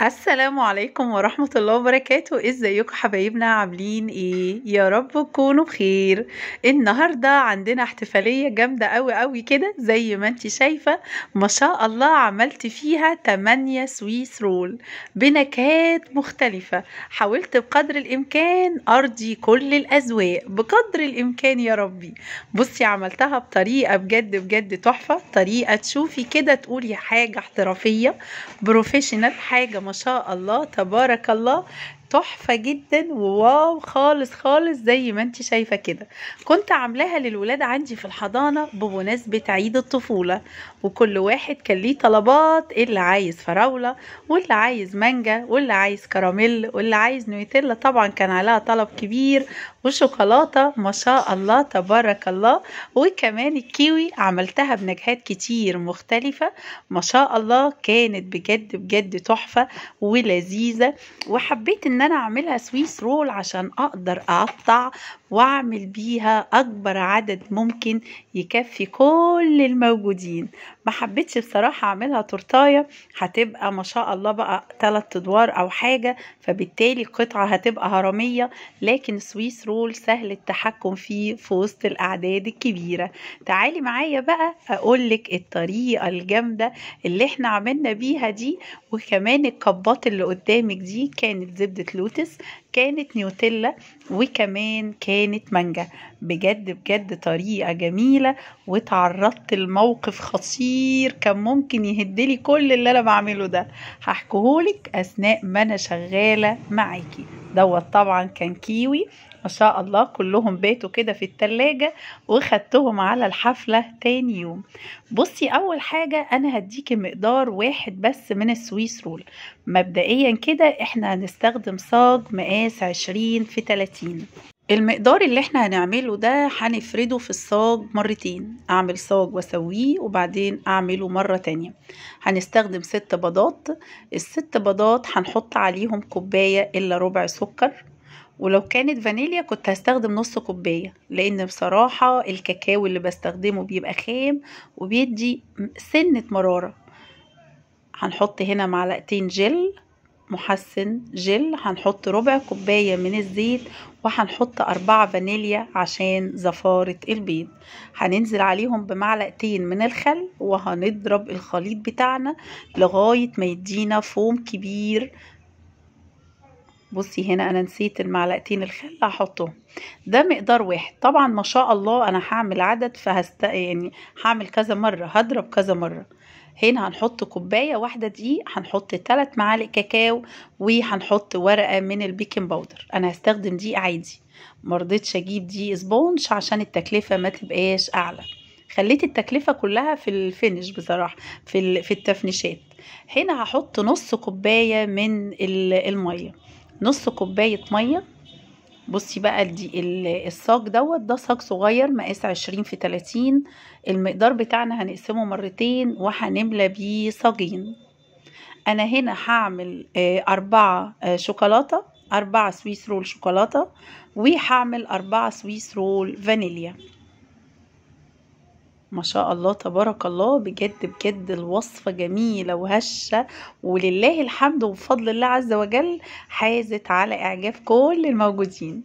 السلام عليكم ورحمة الله وبركاته. ازيكم حبايبنا؟ عاملين ايه؟ يا رب تكونوا بخير. النهاردة عندنا احتفالية جامدة قوي قوي كده زي ما انت شايفة، ما شاء الله عملت فيها 8 Swiss roll بنكهات مختلفة. حاولت بقدر الامكان ارضي كل الاذواق بقدر الامكان يا ربي. بصي عملتها بطريقة بجد بجد تحفة، طريقة تشوفي كده تقولي حاجة احترافية professional، حاجة ما شاء الله تبارك الله تحفة جدا و wow خالص خالص زي ما انت شايفة كده. كنت عاملاها للولاد عندي في الحضانة بمناسبة عيد الطفولة، وكل واحد كان ليه طلبات، اللي عايز فراولة واللي عايز مانجا واللي عايز كراميل واللي عايز نيوتيلا، طبعا كان عليها طلب كبير، وشوكولاتة ما شاء الله تبارك الله، وكمان الكيوي. عملتها بنكهات كتير مختلفة ما شاء الله، كانت بجد بجد تحفة ولذيذة. وحبيت ان انا اعملها Swiss roll عشان اقدر اقطع واعمل بيها اكبر عدد ممكن يكفي كل الموجودين. ما حبيتش بصراحة اعملها تورتاية، هتبقى ما شاء الله بقى 3 ادوار او حاجة، فبالتالي القطعة هتبقى هرمية، لكن Swiss roll سهل التحكم فيه في وسط الاعداد الكبيرة. تعالي معايا بقى اقولك الطريقة الجامدة اللي احنا عملنا بيها دي، وكمان الكبات اللي قدامك دي كانت زبدة لوتس، كانت نيوتيلا، وكمان كانت مانجا. بجد بجد طريقة جميلة، وتعرضت لموقف خطير كان ممكن يهدلي كل اللي انا بعمله ده، هحكيهولك اثناء ما انا شغالة معاكي. دوت طبعا كان كيوي ما شاء الله، كلهم باتوا كده في التلاجة وخدتهم على الحفلة تاني يوم. بصي اول حاجة انا هديكي مقدار واحد بس من ال Swiss roll. مبدئيا كده احنا هنستخدم صاج مقاس 20 في 30. المقدار اللي احنا هنعمله ده هنفرده في الصاج مرتين، اعمل صاج واسويه وبعدين اعمله مرة تانية. هنستخدم 6 بيضات، ال6 بيضات هنحط عليهم كوباية الا ربع سكر، ولو كانت فانيليا كنت هستخدم نص كوباية، لان بصراحة الكاكاو اللي بستخدمه بيبقى خام وبيدي سنة مرارة. هنحط هنا معلقتين جل محسن جل، هنحط ربع كوباية من الزيت، وهنحط 4 فانيليا عشان زفارة البيض. هننزل عليهم بمعلقتين من الخل، وهنضرب الخليط بتاعنا لغاية ما يدينا فوم كبير. بصي هنا انا نسيت المعلقتين الخل هحطهم، ده مقدار واحد. طبعا ما شاء الله انا هعمل عدد يعني هعمل كذا مرة، هضرب كذا مرة. هنا هنحط كوباية واحدة دقيق، هنحط 3 معالق كاكاو، وهنحط ورقة من ال baking powder. انا هستخدم دقيق عادي، مرضتش اجيب دقيق sponge عشان التكلفة ما تبقاش اعلى، خليت التكلفة كلها في ال finish بصراحة، في التفنيشات. هنا هحط نص كوباية من المية، نص كوباية مية. بصي بقى دي الصاج دوت، ده صاج صغير مقاس 20 في 30. المقدار بتاعنا هنقسمه مرتين وهنملى بيه صاجين. انا هنا هعمل 4 شوكولاتة، 4 Swiss roll شوكولاتة، وهعمل 4 Swiss roll فانيليا. ما شاء الله تبارك الله، بجد بجد الوصفة جميلة وهشة، ولله الحمد وبفضل الله عز وجل حازت على اعجاب كل الموجودين.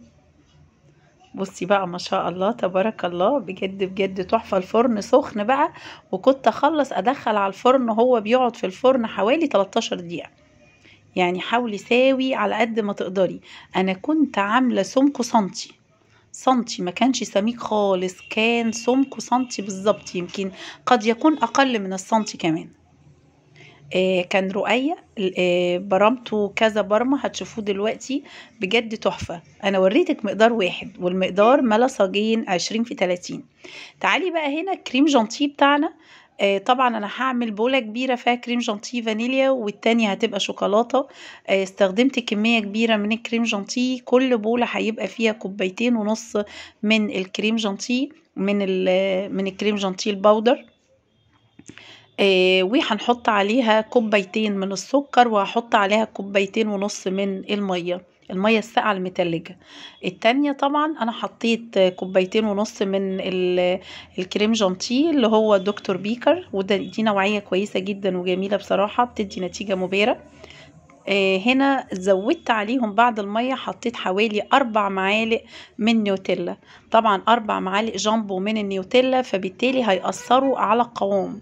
بصي بقى ما شاء الله تبارك الله، بجد بجد تحفة. الفرن سخن بقى، وكنت اخلص ادخل على الفرن، هو بيقعد في الفرن حوالي 13 دقيقة، يعني حاولي ساوي على قد ما تقدري. انا كنت عاملة سمكة سنتي سنتي، ما كانش سميك خالص، كان سمكة سنتي بالظبط، يمكن قد يكون اقل من السنتي كمان. كان رقية، برمته كذا برمة هتشوفوه دلوقتي، بجد تحفة. انا وريتك مقدار واحد، والمقدار ملا صاجين 20 في 30. تعالي بقى هنا كريم جانتيه بتاعنا. طبعا انا هعمل بولة كبيرة فيها كريم جانتيه فانيليا، والتانية هتبقى شوكولاتة. استخدمت كمية كبيرة من الكريم جانتيه، كل بولة هيبقى فيها 2.5 كوباية من الكريم جانتيه، من الكريم جانتيه ال powder. وهنحط عليها 2 كوباية من السكر، وهحط عليها 2.5 كوباية من المية، المية الساقعة المتلجة. التانية طبعا انا حطيت 2.5 كوباية من الكريم جانتيه اللي هو دكتور بيكر، وده دي نوعية كويسة جدا وجميلة بصراحة، بتدي نتيجة مبهرة. هنا زودت عليهم بعض المية، حطيت حوالي 4 معالق من نيوتيلا. طبعا 4 معالق جامبو من النيوتيلا، فبالتالي هيأثروا على القوام،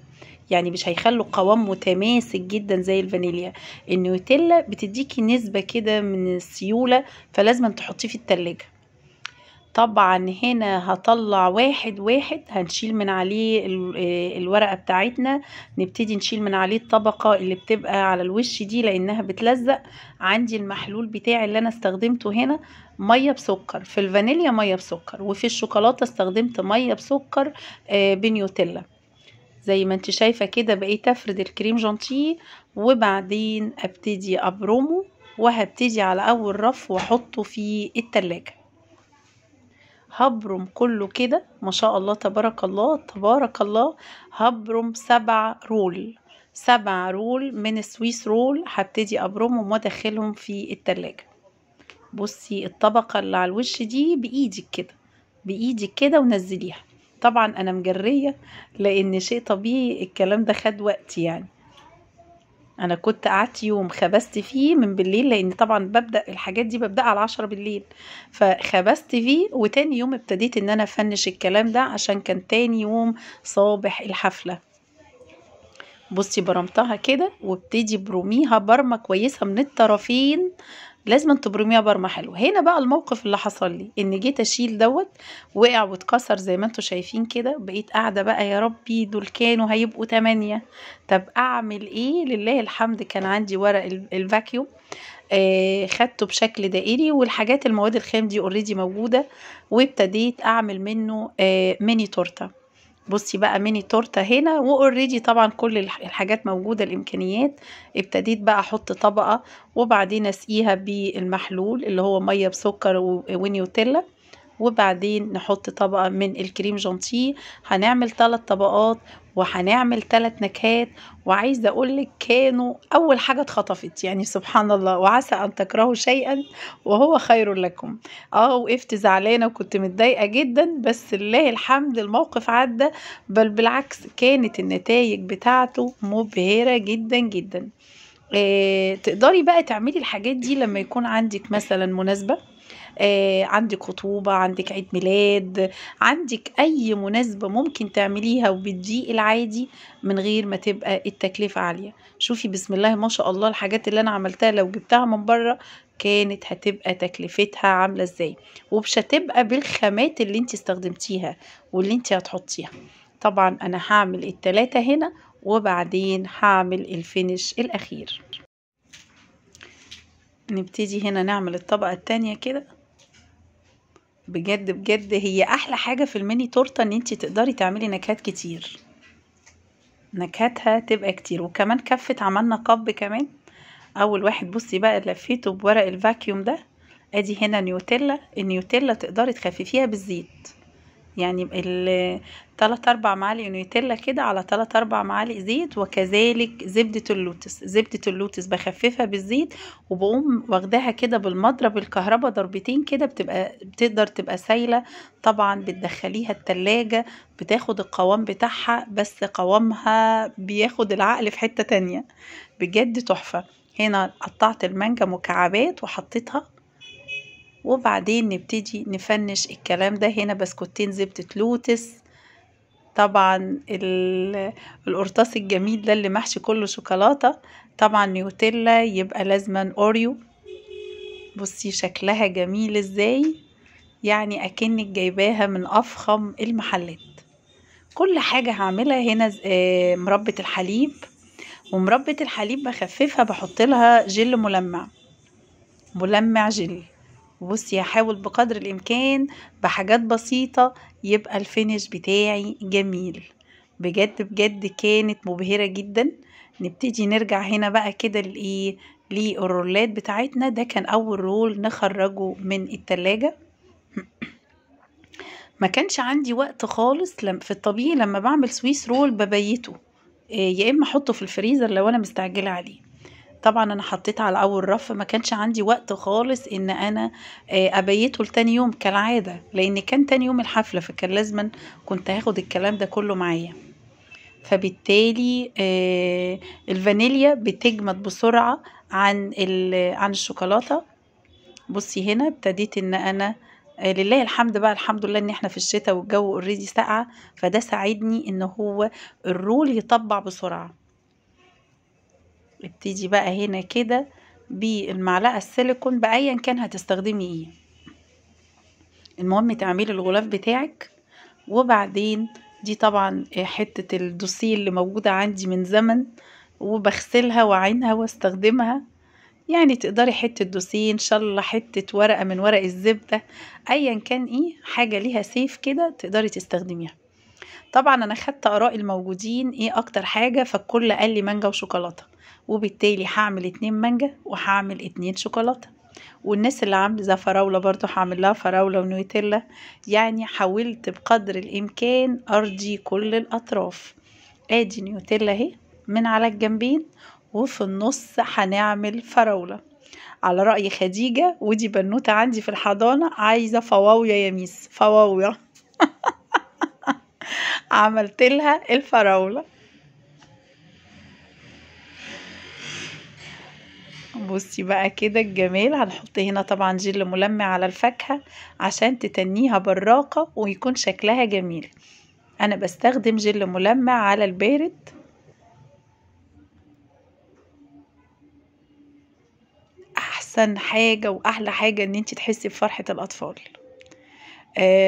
يعني مش هيخلوا القوام متماسك جدا زي الفانيليا. النيوتيلا بتديكي نسبة كده من السيولة، فلازم تحطيه في التلاجة. طبعا هنا هطلع واحد واحد، هنشيل من عليه الورقة بتاعتنا، نبتدي نشيل من عليه الطبقة اللي بتبقى على الوش دي لانها بتلزق. عندي المحلول بتاعي اللي انا استخدمته هنا مية بسكر، في الفانيليا مية بسكر، وفي الشوكولاتة استخدمت مية بسكر بنيوتيلا. زي ما انت شايفة كده بقيت افرد الكريم جانتيه، وبعدين ابتدي ابرمه، وهبتدي على اول رف واحطه في التلاجة. هبرم كله كده ما شاء الله تبارك الله تبارك الله. هبرم 7 roll، 7 roll من ال Swiss roll هبتدي ابرمهم وادخلهم في التلاجة. بصي الطبقة اللي على الوش دي بايدك كده، بايدك كده ونزليها. طبعا انا مجرية لان شيء طبيعي الكلام ده خد وقت، يعني انا كنت قعدت يوم خبزت فيه من بالليل، لان طبعا ببدأ الحاجات دي ببدأ على 10 بالليل، فخبزت فيه وتاني يوم ابتديت ان انا افنش الكلام ده عشان كان تاني يوم صابح الحفلة. بصي برمتها كده، وابتدي بروميها برمة كويسة من الطرفين، لازم تبرميها برمة حلوة. هنا بقى الموقف اللي حصل لي ان جيت اشيل دوت وقع واتكسر زي ما انتم شايفين كده. بقيت قاعدة بقى يا ربي دول كانوا هيبقوا 8، طب اعمل ايه؟ لله الحمد كان عندي ورق ال vacuum، خدته بشكل دائري، والحاجات المواد الخام دي already موجودة، وابتديت اعمل منه ميني تورته. بصي بقى ميني تورته هنا، و already طبعا كل الحاجات موجودة الامكانيات. ابتديت بقى احط طبقه، وبعدين اسقيها بالمحلول اللي هو مية بسكر ونيوتيلا، وبعدين نحط طبقه من الكريم جانتيه. هنعمل 3 طبقات وهنعمل 3 نكهات. وعايزه اقولك كانوا اول حاجة اتخطفت، يعني سبحان الله، وعسى ان تكرهوا شيئا وهو خير لكم. وقفت زعلانة وكنت متضايقة جدا، بس لله الحمد الموقف عدى، بل بالعكس كانت النتائج بتاعته مبهرة جدا جدا. تقدري بقى تعملي الحاجات دي لما يكون عندك مثلا مناسبة، عندك خطوبة، عندك عيد ميلاد، عندك أي مناسبة ممكن تعمليها وبالدقيق العادي من غير ما تبقى التكلفة عالية. شوفي بسم الله ما شاء الله الحاجات اللي أنا عملتها لو جبتها من بره كانت هتبقى تكلفتها عاملة ازاي، ومش هتبقى بالخامات اللي انت استخدمتيها واللي انت هتحطيها. طبعا أنا هعمل التلاتة هنا وبعدين هعمل الفينش الأخير. نبتدي هنا نعمل الطبقة التانية كده. بجد بجد هي احلى حاجة في الميني تورتة ان انتي تقدري تعملي نكهات كتير، نكهاتها تبقى كتير. وكمان كفة عملنا cup كمان. اول واحد بصي بقى لفيته بورق ال vacuum ده، ادي هنا نيوتيلا. النيوتيلا تقدري تخففيها بالزيت، يعني 3-4 معالق نيوتيلا كده على 3-4 معالق زيت، وكذلك زبدة اللوتس. زبدة اللوتس بخففها بالزيت وبقوم واخداها كده بالمضرب الكهرباء ضربتين كده، بتقدر تبقى سايلة. طبعا بتدخليها التلاجة بتاخد القوام بتاعها، بس قوامها بياخد العقل في حتة تانية، بجد تحفة. هنا قطعت المانجا مكعبات وحطيتها، وبعدين نبتدي نفنش الكلام ده. هنا بسكوتين زبدة لوتس، طبعا القرطاس الجميل ده اللي محشي كله شوكولاتة، طبعا نيوتيلا يبقى لازما اوريو. بصي شكلها جميل ازاي، يعني اكنك جايباها من افخم المحلات. كل حاجة هعملها هنا مربة الحليب، ومربة الحليب بخففها بحط لها جل ملمع، ملمع جل. بصي هحاول بقدر الامكان بحاجات بسيطة يبقى ال finish بتاعي جميل. بجد بجد كانت مبهرة جدا. نبتدي نرجع هنا بقى كده لايه، للرولات بتاعتنا. ده كان اول roll نخرجه من التلاجة. ما كانش عندي وقت خالص. في الطبيعي لما بعمل Swiss roll ببيته، يا اما احطه في الفريزر لو انا مستعجلة عليه. طبعا انا حطيت على اول رف، ما كانش عندي وقت خالص ان انا ابيته لتاني يوم كالعادة، لان كان تاني يوم الحفلة، فكان لازما كنت هاخد الكلام ده كله معايا. فبالتالي الفانيليا بتجمد بسرعة عن الشوكولاتة. بصي هنا ابتديت ان انا لله الحمد بقى، الحمد لله ان احنا في الشتاء والجو already ساقعه، فده ساعدني ان هو ال roll يطبع بسرعة. ابتدي بقى هنا كده بالمعلقه السيليكون بايا كان هتستخدمي ايه، المهم تعملي الغلاف بتاعك. وبعدين دي طبعا حتة الدوسيه اللي موجودة عندي من زمن، وبغسلها واعينها واستخدمها. يعني تقدري حتة دوسيه ان شاء الله، حتة ورقة من ورق الزبدة، ايا كان ايه حاجة ليها سيف كده تقدري تستخدميها. طبعا انا خدت اراء الموجودين ايه اكتر حاجة، فالكل قال لي مانجا وشوكولاته، وبالتالي هعمل 2 مانجا وهعمل 2 شوكولاتة. والناس اللي عامله فراوله برضو هعمل لها فراوله ونوتيلا. يعني حاولت بقدر الامكان ارضي كل الاطراف. ادي نيوتيلا اهي من على الجنبين، وفي النص هنعمل فراوله. على رأي خديجة، ودي بنوته عندي في الحضانة، عايزه فواويه يا ميس، فواويه. عملت لها الفراوله. بصي بقى كده الجمال. هنحط هنا طبعا جل ملمع على الفاكهة عشان تتنيها براقة ويكون شكلها جميل. انا بستخدم جل ملمع على البارد. احسن حاجة واحلى حاجة ان انت تحسي بفرحة الاطفال.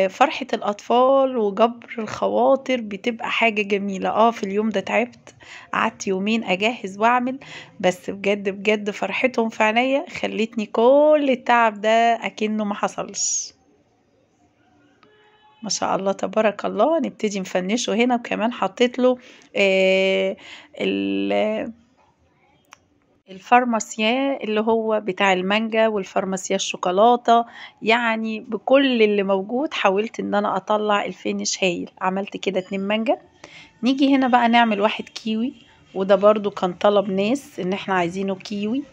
فرحة الأطفال وجبر الخواطر بتبقى حاجة جميلة. في اليوم ده تعبت، قعدت يومين أجهز وأعمل، بس بجد بجد فرحتهم في عينيا خلتني كل التعب ده أكنه ما حصلش. ما شاء الله تبارك الله. نبتدي نفنشه هنا، وكمان حطيت له الفارماسيا اللي هو بتاع المانجا، والفارماسيا الشوكولاتة. يعني بكل اللي موجود حاولت ان انا اطلع ال finish هايل. عملت كده 2 مانجا. نيجي هنا بقى نعمل 1 كيوي، وده برضو كان طلب ناس ان احنا عايزينه كيوي.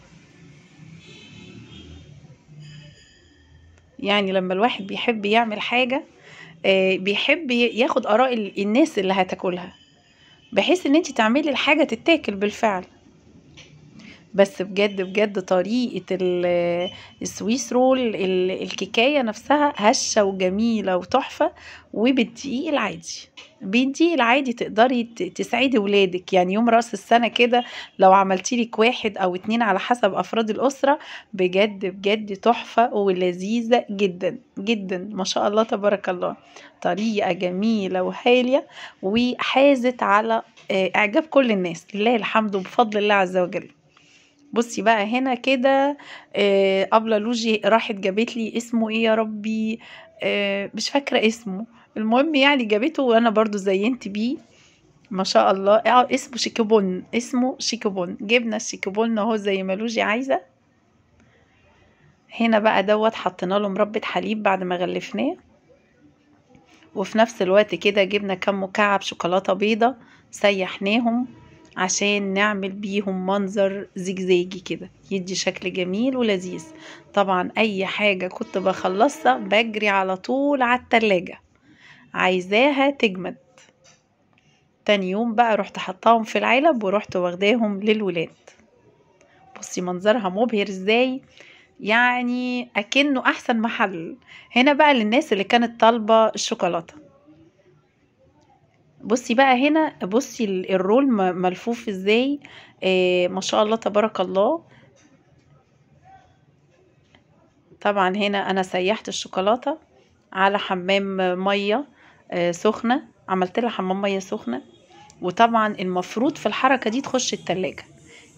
يعني لما الواحد بيحب يعمل حاجة بيحب ياخد اراء الناس اللي هتاكلها، بحيث ان انت تعملي الحاجة تتاكل بالفعل. بس بجد بجد طريقة ال Swiss roll، الكيكاية نفسها هشة وجميلة وتحفة. وبالدقيق العادي، بالدقيق العادي تقدري تسعدي ولادك. يعني يوم رأس السنة كده لو عملتي لك 1 أو 2 على حسب أفراد الأسرة، بجد بجد تحفة ولذيذة جدا جدا. ما شاء الله تبارك الله، طريقة جميلة وهالية وحازت على إعجاب كل الناس، لله الحمد وبفضل الله عز وجل. بصي بقى هنا كده أبلة لوجي راحت جابت لي اسمه ايه يا ربي، مش فاكرة اسمه، المهم يعني جابته وانا برضو زينت بيه ما شاء الله. اسمه شيكوبون، اسمه شيكوبون. جبنا الشيكوبون اهو زي ما لوجي عايزة. هنا بقى دوت حطينا له مربى حليب بعد ما غلفناه، وفي نفس الوقت كده جبنا كم مكعب شوكولاتة بيضة سيحناهم عشان نعمل بيهم منظر زجزاجي كده يدي شكل جميل ولذيذ. طبعا اي حاجة كنت بخلصها بجري على طول على التلاجة عايزاها تجمد. تاني يوم بقى رحت حطاهم في العلب ورحت واخداهم للولاد. بصي منظرها مبهر ازاي، يعني اكنه احسن محل. هنا بقى للناس اللي كانت طالبة الشوكولاتة. بصي بقى هنا، بصي الرول ملفوف ازاي، ما شاء الله تبارك الله. طبعا هنا انا سيحت الشوكولاتة على حمام مية سخنة، عملت لها حمام مية سخنة. وطبعا المفروض في الحركة دي تخش التلاجة،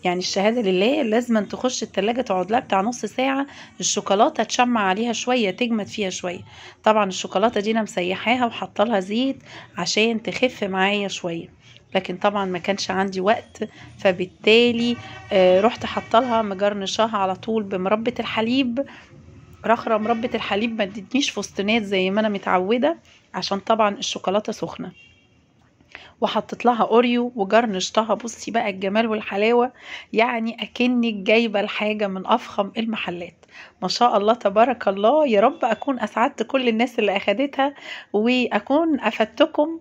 يعني الشهادة لله لازم تخش التلاجة تقعد لها بتاع نص ساعة، الشوكولاتة تشمع عليها شوية، تجمد فيها شوية. طبعا الشوكولاتة دي انا مسيحاها وحاطه لها زيت عشان تخف معايا شوية، لكن طبعا ما كانش عندي وقت، فبالتالي رحت حاطه لها مجرنشاها على طول بمربة الحليب. رخرة مربة الحليب ما ادتنيش فستانات زي ما انا متعودة عشان طبعا الشوكولاتة سخنة. وحطيت لها اوريو وجرنشتها. بصي بقى الجمال والحلاوه، يعني اكنك جايبه الحاجة من افخم المحلات. ما شاء الله تبارك الله. يا رب اكون اسعدت كل الناس اللي اخدتها واكون افدتكم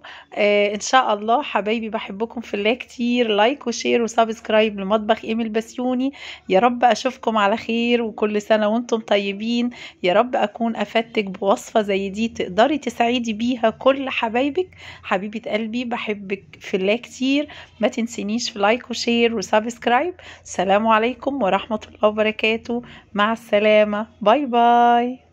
ان شاء الله. حبايبي بحبكم في الله كتير. like و share و subscribe لمطبخ ايمي البسيوني. يا رب اشوفكم على خير، وكل سنة وانتم طيبين. يا رب اكون افدتك بوصفة زي دي تقدري تسعدي بيها كل حبايبك. حبيبة قلبي بحبك في الله كتير، ما تنسينيش في like و share و subscribe. السلام عليكم ورحمة الله وبركاته، مع السلامة، bye bye.